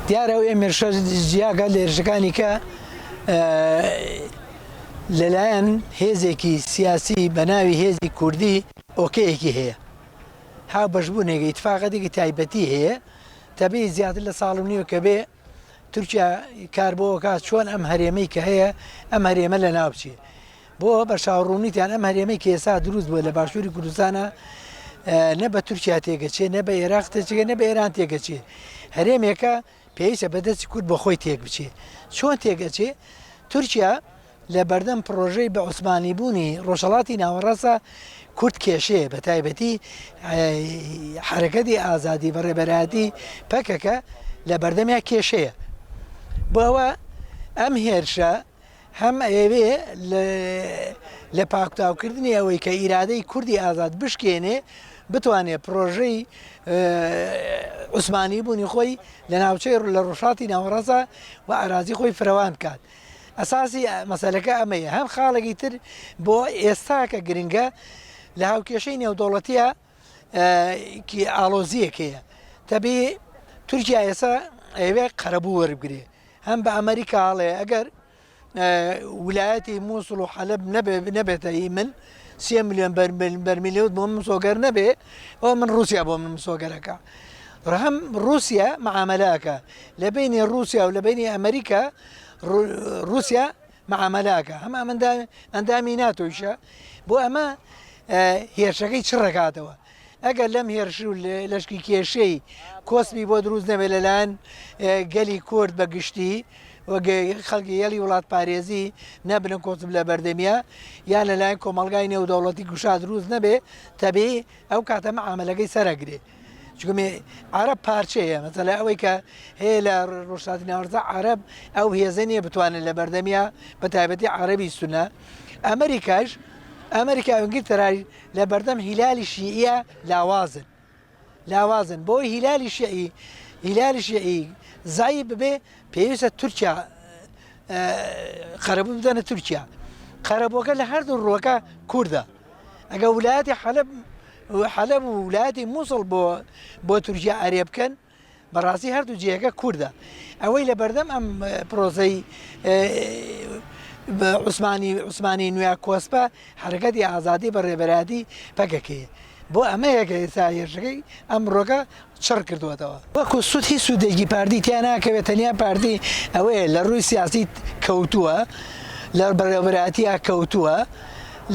دیارە ئەو ئێمێرشە جیاگە لە هێرشەکانی کە لەلایەن هێزێکی سیاسی بە ناوی هێزی کوردی ئۆکەیەکی هەیە هاوبەشبوونێک ئیتفاقەتێکی تایبەتی هەیە تەبی زیاتر لە ساڵ و نیوە کە بێ تورکیا کار بۆ ئەکا چۆن ئەم هەرێمەی کە هەیە ئەم هەرێمە لە ناو بچێ بۆ بەرچاوڕوونیتان ئەم هەرێمەی کە ئێستا دروست بووە لە باشووری کوردستانە نە بە تورکیا تێگەچێ نە بە عێراق تێچێ نە بە ئێران تێگەچێ هەرێمێکە پێویستە بەدەستی کورد بە خۆی تێک بچێ چۆن تێگەچێ تورکیا لە بەردەم پڕۆژەی بە عوسمانی بوونی ڕۆژهەڵاتی ناوەڕاستدا کورد کێشەیە بە تایبەتی حەرەکەتی ئازادی بە ڕێبەرایەتی پەکەکە لە بەردەمیا کێشەیە بۆ ئەوە ئەم هێرشە هەم ئەیەوێ لە پاکتاوکردنی ئەوەی کە ئیرادەی کوردی ئازاد بشکێنێ بتوانێ پرۆژەی عوسمانی بوونی خۆی لە ناوچەی لە ڕۆژهەڵاتی ناوەڕاستدا و ئەرازی خۆی فرەوان بکات. ئەساسی مەسەلەکە ئەمەیە هەم خاڵێکی تر بۆ ئێستا کە گرنگە لە هاوکێشەی نێودەوڵەتیە ئاڵۆزیەک هەیە تەبی تورکیا ئێستا ئەوێ قەرەبوو وەربگرێ هەم بە ئەمریکا ئاڵێ ئەگەر ولایەتی مووسڵ و حەلب نەبێ نەبێتە ئی من سێ میلیۆن بەرمیلەوت بۆ من مسۆگەر نەبێ ئەو من رووسیا بۆ من مسۆگەرەکە ڕەهەم رووسیا معاملەکە لە بینی رووسیا و لە بینی ئەمریکا ڕووسیا معامەلە ئەکا هەم ئەندامی ناتۆیشە بۆ ئەمە هێرشەکەی چڕەکاتەوە ئەگەر لەم هێرش و لەشکی کێشەی کۆسپی بۆ دروست نەبێت لەلایەن گەلی کورد بە گشتی خەڵکی هێڵی وڵاتپارێزی نەبنە کۆسپ لە بەردەمیە یان لەلایەن کۆمەلگای نێودەوڵەتی گوشا دروست نەبێ تەبی ئەو کاتە معامەلەکەی سەرەگرێ چونکە عەرەب پارچەیە مەسەلە ئەوەی کە هەیە لە ڕۆژهەڵاتی ناوەڕاستدا عەرەب ئەو هێزە نییە بتوانێت لە بەردەمیا بە تایبەتی عەرەبی سونە ئەمریکاش ئەمریکا و ئینگلتەرای لە بەردەم هیلالی شیعیە لاوازن لاوازن بۆی هیلالی شیعی هیلالی شیعی زایی ببێ پێویستە تورکیا قەرەبوو بدەنە تورکیا قەرەبووەکە لە هەردوو ڕووەکە کوردە ئەگە ولایەتی حەلب حەلەب و ولایەتی مووسڵ بۆ بۆ تورکیا ئەرێ بکەن بەڕاستی هەردوو جێگە کوردە ئەوەی لە بەردەم ئەم پرۆزەی عوسمانی عوسمانی نوێ کۆسپە حرەکەتی ئازادی بە ڕێبەرایەتی پەکەکەیە بۆ ئەمەیە کە ئێستا هێرشەکەی ئەمڕۆکە چڕ کردووەتەوە. وەکو سوود هیچ سوودێکی پارتی تیا ناکەوێت تەنیا پارتی ئەوەیە لە ڕووی سیاسی کەوتووە لە بەڕێوەبەرایەتیا کەوتووە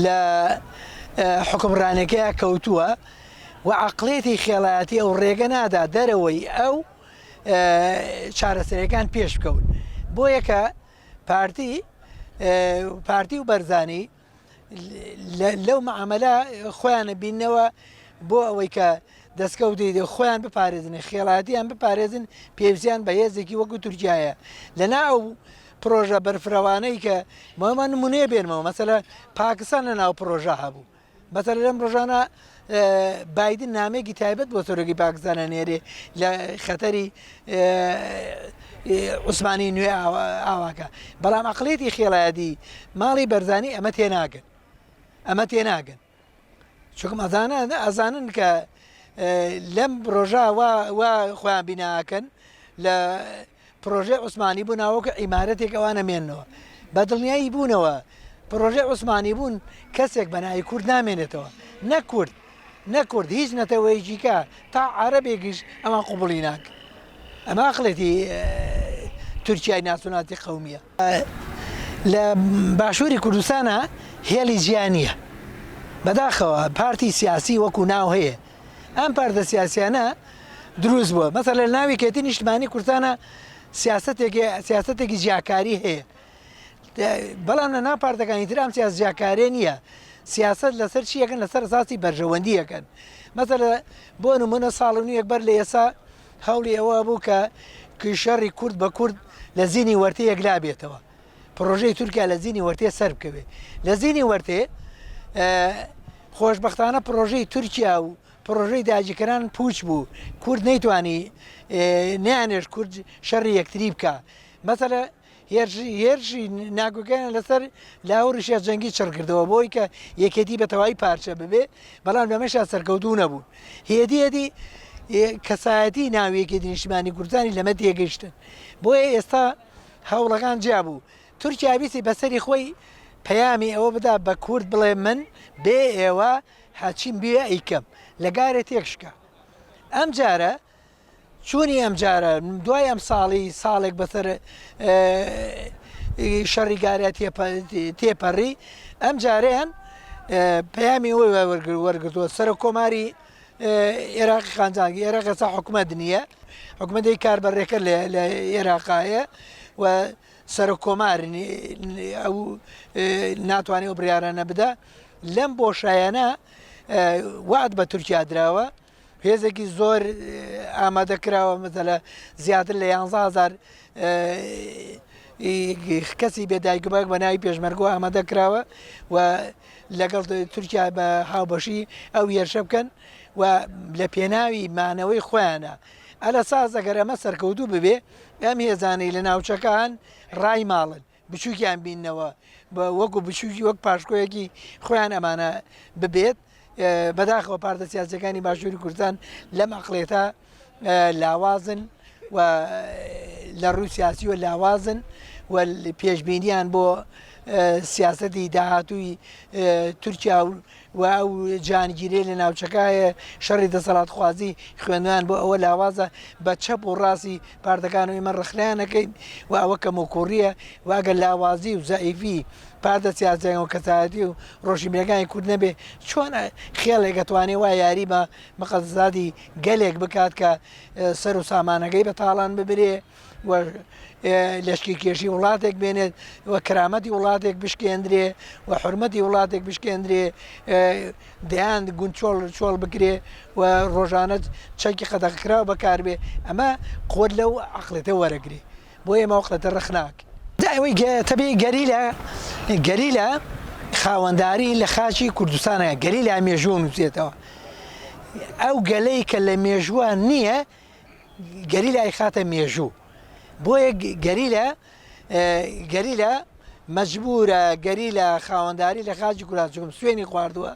لە حوکمڕانەکەیا کەوتووە و عەقڵیەتی خێڵایەتی ئەو ڕێگە نادا دەرەوەی ئەو چارەسەرەکان پێش بکەون بۆیە کە پارتی پارتی و بەرزانی لەو معاملە خۆیانە بینەوە بۆ ئەوەی کە دەستکەوتی خۆیان بپارێزن خێڵاتیان بپارێزن پێویستیان بە هێزێکی وەکو تورکایە لەنا ئەو پرۆژە بەرفرەوانەی کە مەمان نمونەیە بێنمەوە مەسەلە پاکستان لە ناو پرۆژە هەبوو مەسەلە لەم ڕۆژانە بایدن نامێکی تایبەت بۆ سەرۆکی پاکستانە نێرێ لە خەتەری عوسمانی نوێ ئاواکە بەڵام عقلێتی خێڵایەتی ماڵی بەرزانی ئەمە تێناگەن ئەمە تێناگەن چونکم ئەزانە ئەزانن کە لەم ڕۆژە وا وا خۆیان بیناکەن لە پرۆژەی عوسمانی بوون ناوەکە ئیمارەتێک ئەوانە مێنەوە بە دڵنیایی بوونەوە پرۆژەی عوسمانی بوون کەسێک بە ناوی کورد نامێنێتەوە نە کورد نە کورد هیچ نەتەوەیەکی کە تا عەرەبێکیش ئەوان قوبڵی ناکەن ئەمە عەقڵێتی تورکیای ناسیۆنالیستی قەومیە. لە باشووری کوردستانا هێڵی جیا نییە. بەداخەوە پارتی سیاسی وەکو ناو هەیە. ئەم پارتە سیاسیانە دروست بووە. مەسەلەن لە ناو یەکێتی نیشتمانی کوردستانا سیاسەتێکی سیاسەتێکی جیاکاری هەیە. بەڵام لە ناو پارتەکانی تر ئەم سیاس جیاکارێ نییە. سیاسەت لەسەر چی ئەکەن؟ لەسەر ئەساسی بەرژەوەندی ئەکەن. مەسەلە بۆ نمونە ساڵ و نیوێک بەر لە ئێستا هەوڵی ئەوە بوو کە شەڕی کورد بە کورد لە زینی وەرتێ یەکلا بێتەوە. پڕۆژەی تورکیا لە زینی وەرتێ سەر بکەوێ. لە زینی وەرتێ خۆشبەختانە پڕۆژەی تورکیا و پڕۆژەی داگیرکەران پووچ بوو. کورد نەیتوانی نەیانێشت کورد شەڕی یەکتری بکا. مەسەلە هێرشی هێرشی ناکۆکیان لەسەر لاهوری شێخ جەنگی چڕ کردەوە بۆی کە یەکێتی بە تەواوی پارچە ببێ بەڵام لەمەشا سەرکەوتوو نەبوون هێدی هێدی. کەسایەتی ناو یەکێتی نیشتمانی کوردستانی لەمە تێگەیشتن بۆیە ئێستا هەوڵەکان جیا بوو تورکیا ویستی بەسەری خۆی پەیامی ئەوە بدا بە کورد بڵێ من بێ ئێوە هەچیم بێ ئەیکەم لە گارێ تێکشکا ئەم جارە چوونی ئەم جارە دوای ئەم ساڵی ساڵێک بەسەر شەڕی گارە تێپەڕی ئەم جارەیان پەیامی ئەوەی وەرگرتووە سەرۆک کۆماری عێراقی خانجانگی عێراق ئێستا حکومەت نییە حکومەتی کار بەڕێکە لە عێراقایە و سەرۆک کۆمار ئەو ناتوانێت ئەو بڕیارانە بدا لەم بۆشایەنە وعد بە تورکیا دراوە هێزێکی زۆر ئامادە کراوە مەسەلە زیاتر لە 11هزار کەسی بێ دایک و باوک بە ناوی پێشمەرگەوە ئامادە کراوە و لەگەڵ تورکیا بە هاوبەشی ئەو هێرشە بکەن و لە پێناوی مانەوەی خۆیانە ئەلە ساز ئەگەر ئەمە سەرکەوتوو ببێ ئەم هێزانەی لە ناوچەکان ڕای ماڵن بچووکیان بینەوە وەکو بچووکی وەک پاشکۆیەکی خۆیان ئەمانە ببێت بەداخەوە پارتە سیاسەکانی باشووری کوردستان لەم عقلێتە لاوازن و لە ڕووی سیاسیوە لاوازن و پێشبینیان بۆ سیاسەتی داهاتووی تورکیا و ئەو جانگیرەی لە ناوچەکە هەیە شەڕی دەسەڵاتخوازی خوێندنیان بۆ ئەوە لاوازە بە چەپ و ڕاستی پارتەکان و ئێمە ڕەخنەیان نەکەین و ئەوە کەموکوڕییە و ئەگەر لاوازی و زەعیفی پارتە سیاسیەکان و کەسایەتی و ڕۆشنبیرەکانی کورد نەبێ چۆن خێڵێک ئەتوانێ وا یاری بە مقەدەساتی گەلێک بکات کە سەر و سامانەکەی بە تاڵان ببرێ و لەشکرکێشی وڵاتێک بێنێت و کەرامەتی وڵاتێک بشکێندرێ و حرمەتی وڵاتێک بشکێندرێ دەیان گوند چۆڵ چۆڵ بکرێ و ڕۆژانە چەکی قەدەغەکراو بەکاربێ ئەمە قوت لەو عقلێتە وەرەگرێ بۆ ئێمە عقلێتە ڕخناک ئەوەی تەبی گەریلا گەریلا خاوەنداری لە خاکی کوردستانە گەریلا مێژوو نووسێتەوە ئەو گەلەی کە لە مێژووە نییە گەریلا ئەیخاتە مێژوو بۆیە گەریلا گەریلا مەجبورە گەریلا خاوەنداری لە خاکی کوردستان سوێنی خواردووە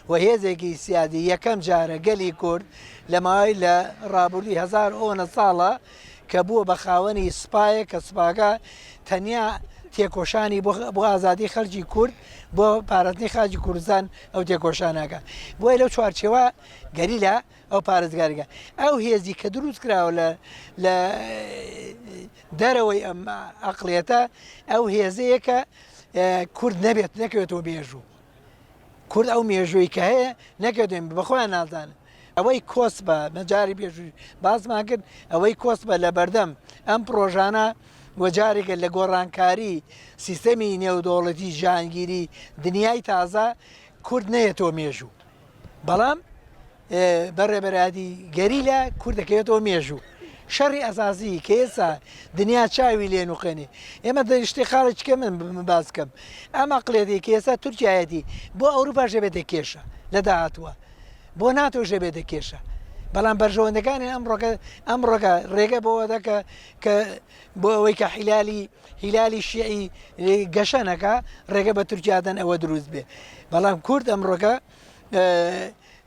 و هێزێکی سیادی یەکەم جارە گەلی کورد لە ماوەی لە ڕابردووی هەزار ئەوەنە ساڵە کە بووە بە خاوەنی سپایە کە سپاکە تەنیا تێکۆشانی بۆ ئازادی خەلکی کورد بۆ پاراستنی خاکی کوردستان ئەو تێکۆشانەکە بۆیە لەو چوارچێوە گەریلا ئەو پارێزگاریگە ئەو هێزی کە دروست کراوە لە لە دەرەوەی ئەم ئەقلێتە ئەو هێزەیە کە کورد نەبێت نەکەوێتەوە مێژوو کورد ئەو مێژووی کە هەیە نەکەوێت بەخۆیان نازانن ئەوەی کۆسپە مەجاری پێشوو باسمان کرد ئەوەی کۆسپە لە بەردەم ئەم پرۆژانە وەجارێکە لە گۆڕانکاری سیستەمی نێودەوڵەتی ژانگیری دنیای تازە کورد نەیەتەوە مێژوو بەڵام بە ڕێبەرایەتی گەریلا کورد دەکەوێتەوە مێژوو شەڕی ئەساسی کە ئێستا دنیا چاوی لێ نوقێنێ ئێمە شتێ خاڵێکی کە من باس بکەم ئەم عەقڵیەتەی کە ئێستا تورکیایەتی بۆ ئەوروپاش دەبێتە کێشە لە داهاتووە بۆ ناتۆش دەبێتە کێشە بەڵام بەرژەوەندەکانی ئەمڕۆکە ئەمڕۆکە ڕێگە بۆ دەکە کە بۆ ئەوەی کە حیلالی هیلالی شیعی گەشە نەکا ڕێگە بە تورکیا دەن ئەوە دروست بێ بەڵام کورد ئەمڕۆکە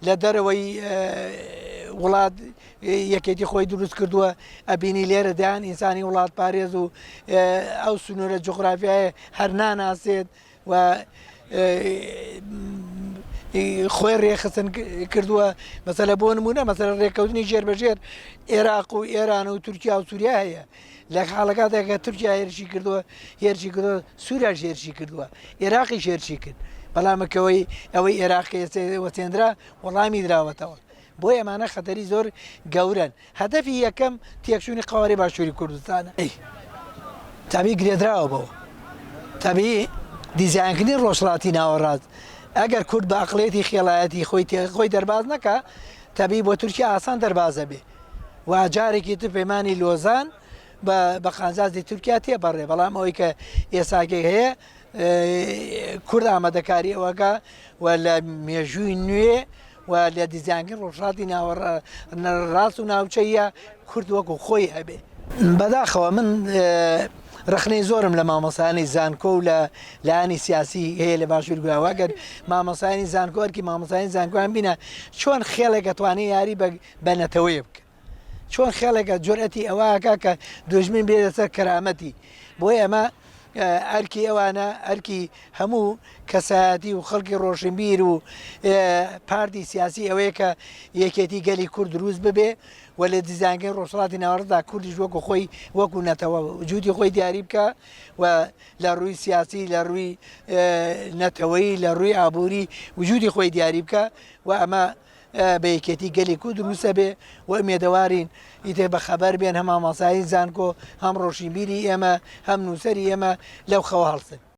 لە دەرەوەی وڵات یەکێتی خۆی دروست کردووە ئەبینی لێرە دایان ئینسانی وڵات پارێز و ئەو سنوورە جوغرافیایە هەر ناناسێت و خۆی ڕێخستن کردووە مەسەلە بۆ نمونە مەسەلە ڕێککەوتنی ژێر بەژێر عێراق و ئێران و تورکیا و سووریا هەیە لە حاڵەکاتێک کە تورکیا هێرشی کردووە هێرشی کردووە سووریاش هێرشی کردووە عێراقیش هێرشی کرد بەڵام کەەوەی ئەوەی عێراق وەسێندرا وەڵامی دراوەتەوە بۆ ئەمانە خەتەری زۆر گەورن هەدەفی یەکەم تێکچوونی قەوارەی باشووری کوردستانە. تەبیی گرێدراوە بەوە. تەبیی دیزاینکردنی ڕۆژهەڵاتی ناوەڕاست ئەگەر کورد بە ئەقڵیەتی خێڵایەتی خۆی خۆی دەرباز نەکا تەبیی بۆ تورکیا ئاسان دەربازە بێ و جارێکی تر پەیمانی لۆزان بە بە قازانجی تورکیا تێپەڕێ بەڵام ئەوەی کە ئێساکەی هەیە کورد ئامادەکاری ئەوەکە و لە مێژووی نوێ و لە دیزانگی ڕۆژهەڵاتی ناوەڕاست و ناوچەیە کورد وەکو خۆی هەبێ. بەداخەوە من. ڕەخنەی زۆرم لە مامۆستایانی زانکۆ و لە لایەنی سیاسی هەیە لە باشوور گوراوە ئەگەر مامۆستایانی زانکۆ ئەرکی مامۆستایانی زانکۆیان بینە چۆن خێڵێک ئەتوانێ یاری بە نەتەوەیە بکە چۆن خێڵێکە جۆرەتی ئەوە ئەکا کە دوژمن بێتە سەر کەرامەتی بۆیە ئەمە ئەرکی ئەوانە ئەرکی هەموو کەسایەتی و خەڵکی ڕۆشنبیر و پارتی سیاسی ئەوەیە کە یەکێتی گەلی کورد دروست ببێ و لە دیزانگەی ڕۆژهەڵاتی ناوەڕاستدا کوردیش وەکو خۆی وەکو نەتەوە وجودی خۆی دیاری بکە و لە ڕووی سیاسی لە ڕووی نەتەوەیی لە ڕووی ئابووری وجودی خۆی دیاری بکە و ئەمە بە یەکێتی گەلی کورد دروستە بێ و ئومێدەوارین ئیتر بە خەبەر بێن هەم مامۆستای زانکۆ هەم ڕۆشنبیری ئێمە هەم نووسەری ئێمە لەو خەوە هەڵسن.